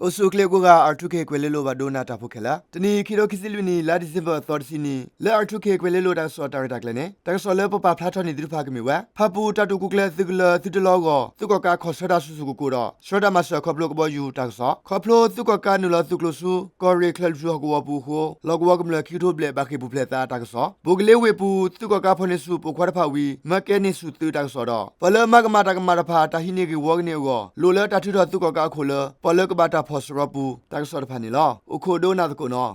အိၣ်ဆူၣ်အိၣ်ချ့ကိးဂၤ R two K ကွဲၤလ့လိၤဘၣ်ဒိနၤတၢ်ဖိခဲလၢာ်, တနံၤအံၤ ခံထိခံဆံလွံၢ်နံၣ် လါဒံၣ်စ့ဘၢၣ်သီတဆံနံၤ လၢ R two K ကွဲၤလ့လိၤတၢ်ကစီၣ်တၢ်ရဲၣ်တၢ်ကျဲၤန့ၣ် တၢ်ကစီၣ်လၢပပာ်ဖျါထီၣ်န့ၢ်သုတဖၣ်ကမ့ၢ်ဝဲ ဖၣ်ပူၤတၢ်တိာ်ကူၣ်ကျဲၤသုးကလၢၤသုတလီၤအဂီၢ် သုးကီၣ်ကးခီၣ်ဆၢတၢ်ဆူၣ်ဆူၣ်ကိၣ်ကိၣ်ဒီး ဆှၢတၢ်မၤစၢၤခီဖျိကဘီယူၤတၢ်ကစီၣ်, ခီဖျိသုးကီၣ်ကးနုာ်လီၤသုးကျိၤဆူ ကီၢ်ရ့ၣ်ချၢၣ်လွံၢ်ထူၣ်ဟီၣ်ကဝီၤပူၤအဃိ လီၢ်ကဝီၤကမျၢၢ်ခံကထိဘျဲၣ်ဘၣ်ဃ့ၢ်ပူၤဖျဲးသးတၢ်ကစီၣ်, ဘိၣ်ကလ့ဝ့ၢ်ပူၤ သုးကီၣ်ကးဖီၣ်န့ၢ်ဆူၣ်ပိာ်ခွါတဖၣ်ဝံၤ မၢကဲန့ၢ်ဆူၣ်သုးတၢ်ကစီၣ်ဒီး ပှၤလၢမၤကမၣ်တၢ်ကမၣ်တဖၣ် တၢ်ဟံးန့ၢ်ဂ့ၢ်ဝီကန့ၢ်အဂီၢ် လိၣ်လၢတၢ်ထုးထီၣ်သုးကီၣ်ကးအခိၣ်လၢ ပှၤလၢကဘၣ်တၢ်ဖီၣ်စရီပူၤ တၢ်ကစီၣ်တဖၣ်န့ၣ်လီၤ. အိၣ်ခိးဒိကနၣ်သကိးနီၤ.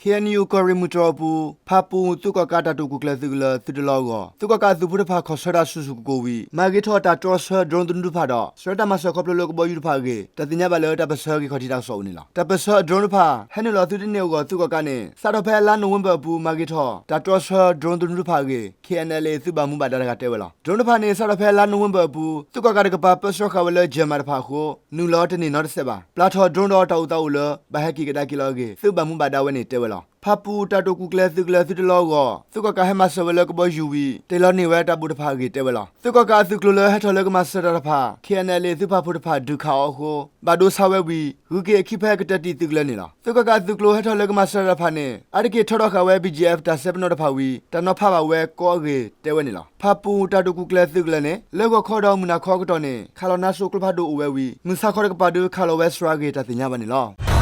K N U ကီၢ်ရ့ၣ်မုၢ်တြီၤအပူၤ ဖၣ်ပူၤသုးကီၣ်ကးတၢ်တိာ်ကူၣ်ကျဲၤသုးကလၢၤသုတလီၤအဂီၢ် သုးကီၣ်ကးအသုးဖိတဖၣ် ခီၣ်ဆၢတၢ်ဆူၣ်ဆူၣ်ကိၣ်ကိၣ်ဝံၤ မၤဂ့ၤထီၣ်တၢ်တြီဆၢ drone သနူတဖၣ်ဒီး ဆှၢတၢ်မၤစၢၤခီဖျိလၢကဘီယူၤတဖၣ်အဂ့ၢ် တၢ်သ့ၣ်ညါဘၣ်လၢတၢ်ပၢၢ်ဆၢဂံၢ်ခီၣ်ထံးတၢ်ကစီၣ်အအိၣ်န့ၣ်လီၤ. တၢ်ပၢၢ်ဆၢအ drone တဖၣ် ဟဲနုာ်လီၤသုတန့ၢ်အဂီၢ် သုးကီၣ်ကးန့ၣ် စးထီၣ်ဖဲလါနိၣ်ဝ့ဘၢၣ်အပူၤ မၤဂ့ၤထီၣ် တၢ်တြီဆၢ drone သနူတဖၣ်အဂ့ၢ် K N L A သုးဘၣ်မူဘၣ်ဒါတဂၤတဲဝဲလီၤ. drone တဖၣ်န့ၣ် စးထီၣ်ဖဲလါနိၣ်ဝ့ဘၢၣ်အပူၤ သုးကီၣ်ကးတကပၤ ပၢဆှၢဃာ်ဝဲလၢ German တဖၣ်အဃိ နုာ်လီၤတန့ၢ်နီတစဲးဘၣ်. ပျၢ်ထီၣ် drone ဒီးတၢ်အိၣ်သးအိၣ်လၢ ဘၣ်ဟဲက့ၤကဒါက့ၤလီၤအဂ့ၢ် သုးဘၣ်မူဘၣ်ဒါဝဲန့ၣ်တဲဝဲလီၤ. ဖၣ်ပူၤတၢ်တိာ်ကူၣ်ကျဲၤသုးကလၢၤသုတလီၤအဂီၢ် သုးကီၣ်ကးဟဲမၤစၢၤဝဲလၢကဘီယူၤဝံၤ တ့ၢ်လီၤန့ၢ်ဝဲတၢ်ဘိၣ်တဖၣ်အဂ့ၢ်တဲဝဲလီၤ. သုးကီၣ်ကးအသုးကျိၤလၢဟဲထီၣ်လၢကမၤစၢၤတၢ်တဖၣ် K N L A သုးပာ်ဖှိၣ်တဖၣ်ဒုးခးအီၤအဃိ ဘၣ်ဒိဆါဝဲဝံၤ ဂုၤက့ၤအခံဖဲကတၢၢ်တံၢ်သုးကလၢၤန့ၣ်လီၤ. သုးကီၣ်ကးအသုးကျိၤဟဲထီၣ်လၢကမၤစၢၤတၢ်တဖၣ်န့ၣ် အါတက့ၢ်ထီထီၣ်ဃာ်ဝဲ B G F တၢ်စဲပနီၣ်တဖၣ်ဝံၤ တၢ်နီၤဖးဘၣ်ဝဲကီအဂ့ၢ်တဲဝဲန့ၣ်လီၤ. ဖၣ်ပူၤတၢ်တိာ်ကူၣ်ကျဲၤသုးကလၢၤန့ၣ် လၢဂီၤခီဒီးမုၢ်နၤခီအကတီၢ်န့ၣ် ခးလီၤနါစိၤကျိဖးဒိၣ်အိၣ်ဝဲဝံၤ မုၢ်ဆါခီတကပၤဒုး ခးလီၤဝဲစှၤအဂ့ၢ် တၢ်သ့ၣ်ညါဘၣ်န့ၣ်လီၤ.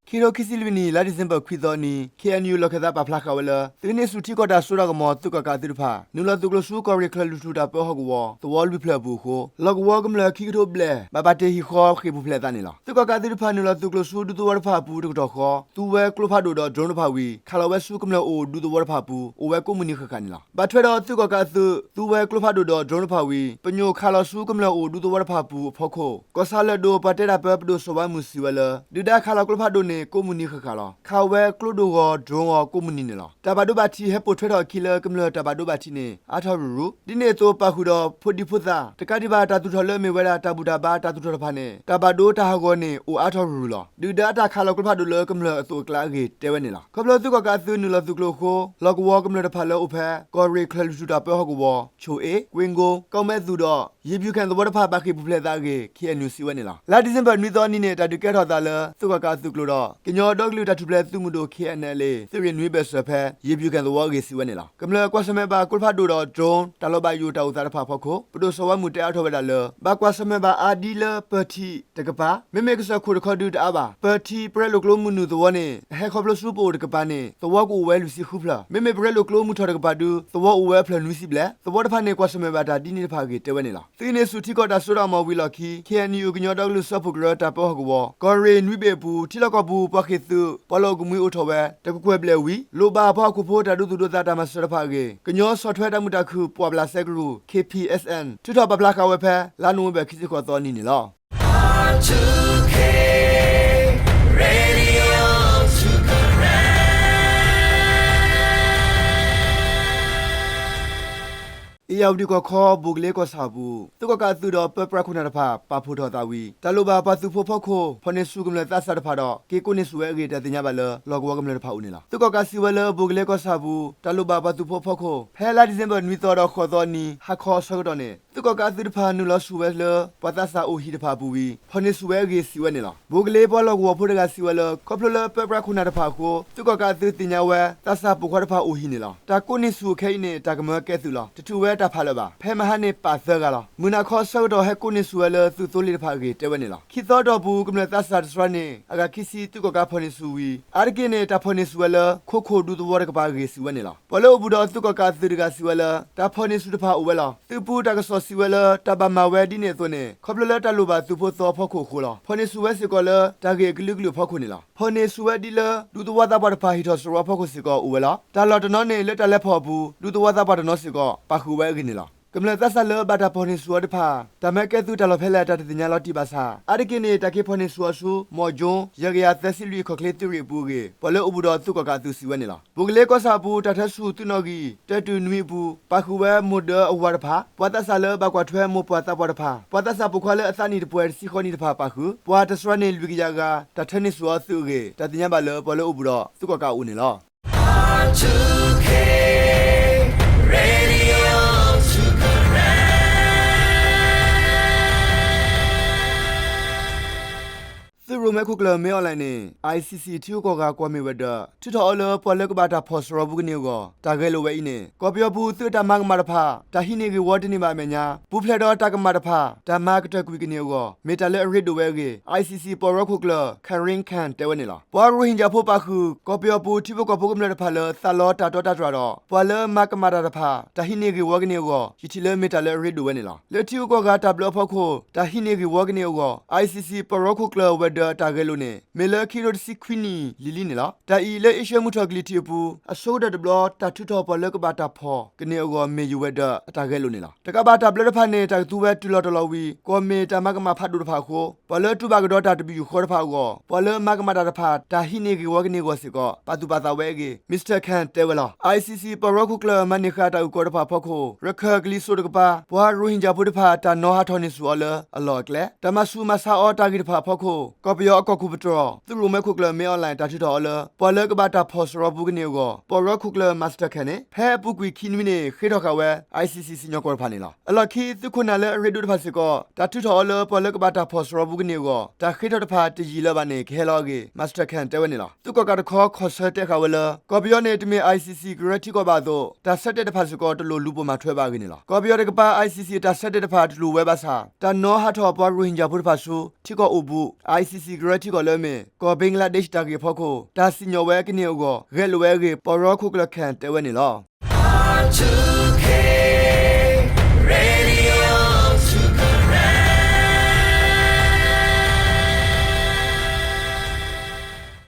ခံထိခံဆံလွံၢ်နံၣ် လါဒံၣ်စ့ဘၢၣ်ခွံသီအနံၤ K N U လီၢ်ခၢၣ်သးပာ်ဖျါဃာ်ဝဲလၢ သုးဟံးန့ၢ်ဆူၣ်ထံကီၢ်တၢ်စိတၢ်ကမီၤသုးကီၣ်ကးအသုးတဖၣ် နုာ်လီၤသုးကျိၤဆူကီၢ်ရ့ၣ်ချၢၣ်လွံၢ်ထူၣ်တၢ်ပၢဟီၣ်ကဝီၤ သဝီလွံၢ်ဖျၢၣ်အပူၤအဃိ လီၢ်ကဝီၤကမျၢၢ်ခံကထိဘျဲၣ် ဘၣ်ပာ်တ့ၢ်ဟံၣ်ဃီဃ့ၢ်ပူၤဖျဲးအသးန့ၣ်လီၤ. သုးကီၣ်ကးအသုးတဖၣ်နုာ်လီၤသုးကျိၤဆူဒူသဝီတဖၣ်အပူၤတကတီၢ်ဃီ သူဝဲကျိဖးဒိၣ်ဒီး drone တဖၣ်ဝံၤ ခးလီၤဝဲဆူကမျၢၢ်အိၣ်ဒူသဝီတဖၣ်အပူၤ အိၣ်ဝဲကိးမုၢ်နံၤဃၣ်ဃၣ်န့ၣ်လီၤ. ဘၣ်ထွဲဒီးသုးကီၣ်ကးအသုး သူဝဲကျိဖးဒိၣ်ဒီး drone တဖၣ်ဝံၤ ပညိၣ်ခးလီၤဆူကမျၢၢ်အိၣ်ဒူသဝီတဖၣ်အပူၤအဖီခိၣ် ကီၢ်ဆၣ်လၢၢ်ဒိၣ်ပှၤတဲတၢ်ပၢပဒိၣ်စီၤဝါမုၢ်စံးဝဲလၢ ဒုၣ်ဒါခးလီၤကျိဖးဒိၣ်န့ၣ် ကိးမုၢ်နံၤဃၣ်ဃၣ်လီၤ. ခးဝဲကျိဒိၣ်ဂီၤ drone ဂီၤကိးမုၢ်နံၤန့ၣ်လီၤ. တၢ်ဘၣ်ဒိဘၣ်ထံးဟဲပိာ်ထွဲထီၣ်အခံလၢကမျၢၢ်တၢ်ဘၣ်ဒိဘၣ်ထံးန့ၣ် အါထီၣ်ရုၢ်ရုၢ် ဒ်န့ၣ်အသိးပာ်ဃုာ်ဒီးဖိဒံဖိသၣ် တကးဒံးဘၣ်တၢ်သူၣ်ထီၣ်လၢအမ့ၢ်ဝဲဒၣ်တၢ်ဘူၣ်တၢ်ဘါတၢ်သူၣ်ထီၣ်တဖၣ်န့ၣ် တၢ်ဘၣ်ဒိတၢ်ဟးဂီၤန့ၣ် အိၣ်အါထီၣ်ရုၢ်ရုၢ်လီၤ. ဒုၣ်ဒါအတၢ်ခးလီၤကျိဖးဒိၣ်လၢကမျၢၢ်အသိးအကျါအဂ့ၢ်တဲဝဲန့ၣ်လီၤ. ခီဖျိသုးကီၣ်ကးအသုးနုာ်လီၤသုးကျိၤအဃိ လီၢ်ကဝီၤကမျၢၢ်တဖၣ်လၢအိၣ်ဖဲ ကီၢ်ရ့ၣ်ချၢၣ်လွံၢ်ထူၣ်တၢ်ပၢဟီၣ်ကဝီၤ ဆိၣ်အ့ၣ် ကွ့ကိ ကီၢ်မဲၣ်သူၣ်ဒီး ယ့ၣ်ပျူၢ်ခဲၣ်သဝီတဖၣ်ဘၣ်ဃ့ၢ်ပူၤဖျဲးသးအဂ့ၢ် K N U စံးဝဲန့ၣ်လီၤ. လါဒံၣ်စ့ဘၢၣ်နွံသီအနံၤန့ၣ် တၢ်ဒုးကဲထီၣ်သးလၢ သုးကီၣ်ကးအသုးကျိၤဒီး ကညီဒီကလုာ်တၢ်ထူၣ်ဖျဲးသုးမုၢ်ဒိၣ် K N L A သုးရ့ၣ်နွံဘၢၣ်စၢၤဖဲ ယ့ၣ်ပျူၢ်ခဲၣ်သဝီအဂ့ၢ်စံးဝဲန့ၣ်လီၤ. ကမျၢၢ်ကွၢ်ဆၢၣ်မဲာ်ဘၣ်ကျိဖးဒိၣ်ဒီး drone တၢ်လီၤဘၣ်ယိၣ်တၢ်အိၣ်သးတဖၣ်အဖီခိၣ် ပဒိၣ်စီၤဝါမုၢ်တဲအါထီၣ်ဝဲဒၣ်လၢ ဘၣ်ကွၢ်ဆၢၣ်မဲာ်ဘၣ်အါဒ်လၢပၢၤထံးတကပၤ မ့မ့ၢ်ကစၢၢ်ခိၣ်တခီဒုးတအါဘၣ်. ပၢၤထံးပရဲလိာ်ကျိမုၢ်နုာ်သဝီန့ၣ် ဟဲခီဖျိဆူပအိၣ်တကပၤန့ၣ် သဝီကအိၣ်ဝဲလွံၢ်ဆံဃုဖျၢၣ်, မ့မ့ၢ်ပရဲလိာ်ကျိမုၢ်ထီၣ်တကပၤဒုး သဝီအိၣ်ဝဲအဖျၢၣ်နွံဆံဘျဲၣ်. သဝီတဖၣ်န့ၣ် ကွၢ်ဆၢၣ်မဲာ်ဘၣ်တၢ်ဒ်န့ၣ်တဖၣ်အဂ့ၢ်တဲဝဲန့ၣ်လီၤ. သုးဟံးန့ၢ်ဆူၣ်ထံကီၢ်တၢ်စိတၢ်ကမီၤဝံၤအလီၢ်ခံ K N U ကညီဒီကလုာ်စၢဖှိၣ်ကရၢတၢ်ပၢဟီၣ်ကဝီၤ ကီၢ်ရ့ၣ်နွံဘ့ၣ်အပူၤ ထံလီၢ်ကီၢ်ပူၤပှၤဃ့ၢ်သုး ပှၤလီၢ်အိၣ်ကမှံအိၣ်ထီၣ်ဝဲ တကကွဲၢ်ဘျဲၣ်ဝံၤ လိၣ်ဘၣ်ပှၤဟီၣ်ခိၣ်ဖိတၢ်ဒိသူၣ်ဒိသးတၢ်မၤစၢၤတဖၣ်အဂ့ၢ် ကညီဆီၣ်ထွဲတၢ်မုာ်တၢ်ခုၣ်ပှၢ်ဘျးစဲကရူၢ် K P S N ထုးထီၣ်ပာ်ဖျါဃာ်ဝဲဖဲ လါနိၣ်ဝ့ဘၢၣ်ခံဆံဃိးသီအနံၤန့ၣ်လီၤ. အ့ၣ်ယၣ်ဝတံၣ်ကီၢ်ခီ ဘိၣ်ကလ့ကီၢ်ဆၣ်အပူၤ သုးကီၣ်ကးအသုးဒီးပၢပြးခိၣ်နၢ်တဖၣ် ပာ်ဖှိၣ်ထီၣ်သးဝံၤ တၢ်လိၣ်ဘၣ်ပှၤသုးဖိအဖီခိၣ် ဖီၣ်န့ၢ်ဆူၣ်ကမျၢၢ်သးစၢ်တဖၣ်ဒီး က့ၤကိးန့ၢ်ဆူၣ်ဝဲအဂ့ၢ် တၢ်သ့ၣ်ညါဘၣ်လၢ လီၢ်ကဝီၤကမျၢၢ်တဖၣ်အအိၣ်န့ၣ်လီၤ. သုးကီၣ်ကးစံးဝဲလၢ ဘိၣ်ကလ့ကီၢ်ဆၣ်အပူၤ တၢ်လိၣ်ဘၣ်ပှၤသုးဖိအဖီခိၣ် ဖဲလါဒံၣ်စ့ဘၢၣ်နွံသီဒီးဃိးသီအနံၤ ဟါခီအဆၢကတီၢ်န့ၣ် သုးကီၣ်ကးအသုးတဖၣ်နုာ်လီၤဆူၣ်ဝဲလၢ ပှၤသးစၢ်အိၣ်ဟံၣ်တဖၣ်အပူၤဝံၤ ဖီၣ်န့ၢ်ဆူၣ်ဝဲအဂ့ၢ်စံးဝဲန့ၣ်လီၤ. ဘိၣ်ကလ့ပှၤလီၢ်ကဝီၤဖိတဂၤစံးဝဲလၢ ခီဖျိလၢပၢပြးခိၣ်နၢ်တဖၣ်အဃိ သုးကီၣ်ကးအသုးသ့ၣ်ညါဝဲ သးစၢ်ပိာ်ခွါတဖၣ်အိၣ်ဟံၣ်န့ၣ်လီၤ. တၢ်ကိးန့ၢ်ဆူၣ်အခဲအံၤန့ၣ် တၢ်ကမၢကဲသုးလီၤ. တထုးဝဲတၢ်ဖးလၢၤဘၣ်. ဖဲမဟါန့ၣ်ပာ်သၢဂၤလီၤ. မုၢ်နၤခီအဆၢကတီၢ်ဟဲကိးန့ၢ်ဆူၣ်ဝဲလၢသုးသိလ့ၣ်တဖၣ်အဂ့ၢ်တဲဝဲန့ၣ်လီၤ. ခံသီအတီၢ်ပူၤ ကမျၢၢ်သးစၢ်တစှၤန့ၣ် အဂၤခံဆံသုးကီၣ်ကးဖီၣ်န့ၢ်ဆူၣ်ဝံၤ အါတက့ၢ်န့ၣ် တၢ်ဖီၣ်န့ၢ်ဆူၣ်ဝဲလၢ ခိခိၣ်ဒူသဝီတကပၤအဂ့ၢ်စံးဝဲန့ၣ်လီၤ. ပှၤလၢအိၣ်ဘူးဒီးသုးကီၣ်ကးအသုးတဂၤစံးဝဲလၢ တၢ်ဖီၣ်န့ၢ်ဆူၣ်တဖၣ်အိၣ်ဝဲလီၤ. သုးပူၤတၢ်ကစီၣ်စံးဝဲလၢ တၢ်ဘၣ်မၤဝဲဒ်န့ၣ်အသိးန့ၣ် ခီဖျိလၢတၢ်လိၣ်ဘၣ်သုးဖိသီအဖီခိၣ်အဃိလီၤ. ဖီၣ်န့ၢ်ဆူၣ်ဝဲစ့ၢ်ကီးလၢ တၢ်ဂ့ၢ်အကလုာ်ကလုာ်အဖီခိၣ်န့ၣ်လီၤ. ဖီၣ်န့ၢ်ဆူၣ်ဝဲဒ်လၢ ဒူသဝီသးပှၢ်တဖၣ်ဟ့ၣ်ထီၣ်စရီအဖီခိၣ်စ့ၢ်ကီးအိၣ်ဝဲလီၤ. တၢ်လီၢ်တနီၤန့ၣ် လၢတၢ်လဲၤဖီၣ်အပူၤ ဒူသဝီသးပှၢ်တနီၤစ့ၢ်ကီး ပာ်ဃုာ်ဝဲအဂ့ၢ်န့ၣ်လီၤ. ကမျၢၢ်သးစၢ်လၢဘၣ်တၢ်ဖီၣ်န့ၢ်ဆူၣ်အီၤတဖၣ် တၢ်မၢကဲသုးတၢ်လီၢ်ဖဲလဲၣ် တၢ်တသ့ၣ်ညါလီၤတံၢ်ဘၣ်ဆၣ် အါတက့ၢ်န့ၣ် တၢ်က့ၤဖီၣ်န့ၢ်ဆူၣ်အီၤဆူ မီၣ်ကၠိ ယဲၢ်ကယၤသၢဆံလွံၢ် ခီၣ်ချ့သုးရ့ၣ်အပူၤအဂ့ၢ် ပှၤလၢအိၣ်ဘူးဒီးသုးကီၣ်ကးအသုးစံးဝဲန့ၣ်လီၤ. ပူၤကလ့ကီၢ်ဆၣ်အပူၤ တၢ်ထၢဆူၣ်သုးနီၣ်ဂံၢ် တၢတုၤနွံအပူၤ ပာ်ဃုာ်ဝဲမိၢ်ဒၢအဝၤတဖၣ်, ပှၤသးစၢ်လၢဘၣ်ကွၢ်ထွဲမိၢ်ပှၢ်သးပှၢ်တဖၣ်, ပှၤသးစၢ်ပိာ်ခွါလၢအသးနံၣ်တပှဲၤတဆံဃီနံၣ်တဖၣ်ပာ်ဃုာ် ပှၤတစှၤန့ၢ်လွံၢ်ကယၤဂၤ တၢ်ထၢန့ၢ်ဆူၣ်အီၤအသုးအဂ့ၢ် တၢ်သ့ၣ်ညါဘၣ်လၢပှၤလၢအိၣ်ဘူးဒီးသုးကီၣ်ကးအအိၣ်န့ၣ်လီၤ. သုးရိၣ်မဲခိၣ်ကျၢၢ် မ့ၢ်အီၣ်လဲၣ်န့ၣ် ICC ထံဂုၤကီၢ်ဂၤကွီၢ်မ့ၢ်ဝဲၤဒၢး ထုးထီၣ်အီၤလၢပှၤလၢကဘၣ်တၢ်ဖီၣ်စရီပူၤကန့ၢ်အဂီၢ် တၢ်ဂဲၤလိာ်ဝဲအံၤန့ၣ် ကီၢ်ပယီၤပူၤသုးအတၢ်မၤကမၣ်တဖၣ် တၢ်ဟံးန့ၢ်ဂ့ၢ်ဝီတန့ၢ်ဘၣ်အမဲာ်ညါ ပူၤဖျဲးဒီးတၢ်ကမၣ်တဖၣ် တၢ်မၤကတၢၢ်ကွံာ်ကန့ၢ်အဂီၢ် မ့ၢ်တၢ်လၢအရ့ဒိၣ်ဝဲအဂ့ၢ် ICC ပီၢ်ရီခိၣ်ကျၢၢ် Karim Khan တဲဝဲန့ၣ်လီၤ. ပှၤရိၣ်ဟ့ၣ်ကၠၣ်ဖိပာ်ဃုာ် ကီၢ်ပယီၤပူၤထံဖိကီၢ်ဖိကမျၢၢ်တဖၣ်လၢသးလီတၢ်တီတၢ်တြၢ်ဒီး ပှၤလၢမၤကမၣ်တၢ်တဖၣ် တၢ်ဟံးန့ၢ်ဂ့ၢ်ဝီကန့ၢ်အဂီၢ် ယထံၣ်လၢမ့ၢ်တၢ်လၢအရ့ဒိၣ်ဝဲန့ၣ်လီၤ. လၢထံဂုၤကီၢ်ဂၤတၢ်ဘျၢအဖီခိၣ် တၢ်ဟံးန့ၢ်ဂ့ၢ်ဝီကန့ၢ်အဂီၢ် ICC ပီၢ်ရီခိၣ်ကျၢၢ်ဝဲၤဒၢးအတၢ်ဂဲၤလိာ်န့ၣ် မ့ၢ်လၢခံကထိတဆံခွံနံၣ်လံၤလံၤန့ၣ်လီၤ. တၢ်အံၤလၢအ့ရှၢၣ်မုၢ်ထီၣ်ကလံၤထံးအပူၤ အဆိကတၢၢ်တဘျီ တၢ်ထုးထီၣ်ပှၤလၢကဘၣ်တၢ်ဖီၣ်ကန့ၢ်အဂီၢ် မ့ၢ်ယဝဲၤဒၢးအတၢ်ဂဲၤလိာ်န့ၣ်လီၤ. တကးဘၣ်တၢ်ဘျၢတဖၣ်န့ၣ် တၢ်ကသူဝဲတုၤလီၤတီၤလီၤဝံၤ ကွီၢ်မ့ၢ်တၢ်မၤကမၣ်ဖးဒိၣ်တဖၣ်အဃိ ပှၤလၢတူၢ်ဘၣ်ကဒီးတၢ်တဘ့ၣ်ယူၢ်ဃီတဖၣ်အဂီၢ် ပှၤလၢမၤကမၣ်တၢ်တဖၣ် တၢ်ဟံးန့ၢ်ဂ့ၢ်ဝီကန့ၢ်အဂီၢ်စ့ၢ်ကီး ပာ်သူၣ်ပာ်သးဝဲအဂ့ၢ် Mister Khan တဲဝဲလီၤ. ICC ပီၢ်ရီခိၣ်ကျၢၢ်မၤန့ၢ်ဃာ်တၢ်အုၣ်ကီၤတဖၣ်အဖီခိၣ် ရခၢၣ်ကလံၤစိးတကပၤ ပှၤရိၣ်ဟ့ၣ်ကၠၣ်ဖိတဖၣ် တၢ်နီၤဟးထီၣ်န့ၢ်ဆူၣ်အီၤလၢအလီၢ်အကျဲ တၢ်မၤဆူၣ်မၤဆါအီၤတၢ်ဂ့ၢ်တဖၣ်အဖီခိၣ် ကီၢ်ပယီၤအကီၢ်ခိၣ်ပတြီၢ် သုးရိၣ်မဲခိၣ်ကျၢၢ် မ့ၢ်အီၣ်လဲၣ် တၢ်ထုးထီၣ်အီၤလၢ ပှၤလၢကဘၣ်တၢ်ဖီၣ်စရီပူၤကန့ၢ်အဂီၢ် ပီၢ်ရီခိၣ်ကျၢၢ် Mister Khan န့ၣ် ဖဲအပူၤကွံာ်ခံနွံန့ၣ် ဃ့ထီၣ်ဃာ်ဝဲ ICC စံၣ်ညီၣ်ကွီၢ်တဖၣ်န့ၣ်လီၤ. အလီၢ်ခံ သုးခိၣ်နၢ်လၢအရ့ဒိၣ်တဖၣ်စ့ၢ်ကီး တၢ်ထုးထီၣ်အီၤလၢ ပှၤလၢကဘၣ်တၢ်ဖီၣ်စရီပူၤကန့ၢ်အဂီၢ် တၢ်ဃ့ထီၣ်တဖၣ်တယံာ်လၢၤဘၣ်န့ၣ် ကဟဲလီၤအဂ့ၢ် Mister Khan တဲဝဲန့ၣ်လီၤ. သုးကီၣ်ကးတခီ ခီၣ်ဆၢတဲဃာ်ဝဲလၢ ကီၢ်ပယီၤန့ၣ် တမ့ၢ် ICC ကရၢထံကီၢ်ဘၣ်အသိး တၢ်ဆၢတဲာ်တဖၣ်စ့ၢ်ကီး တလိၣ်လူၤပိာ်မၤထွဲဘၣ်အဂ့ၢ်န့ၣ်လီၤ. ကီၢ်ပယီၤတကပၤ ICC အတၢ်ဆၢတဲာ်တဖၣ်တလိၣ်ဝဲဘၣ်ဆၣ် တၢ်နီၤဟးထီၣ်ပှၤရိၣ်ဟ့ၣ်ကၠၣ်ဖိတဖၣ်ဆူ ထံကီၢ်အိၣ်ဘူး ICC ကရၢထံကီၢ်လၢအမ့ၢ် ကီၢ်ဘ့ကလါဒ့းရှ်တၢ်ဂ့ၢ်အဖီခိၣ် တၢ်စံၣ်ညီၣ်ဝဲကန့ၢ်အဂီၢ် ဂဲၤလိာ်ဝဲအဂ့ၢ် ပီၢ်ရီခိၣ်ကျၢၢ် Khan တဲဝဲန့ၣ်လီၤ.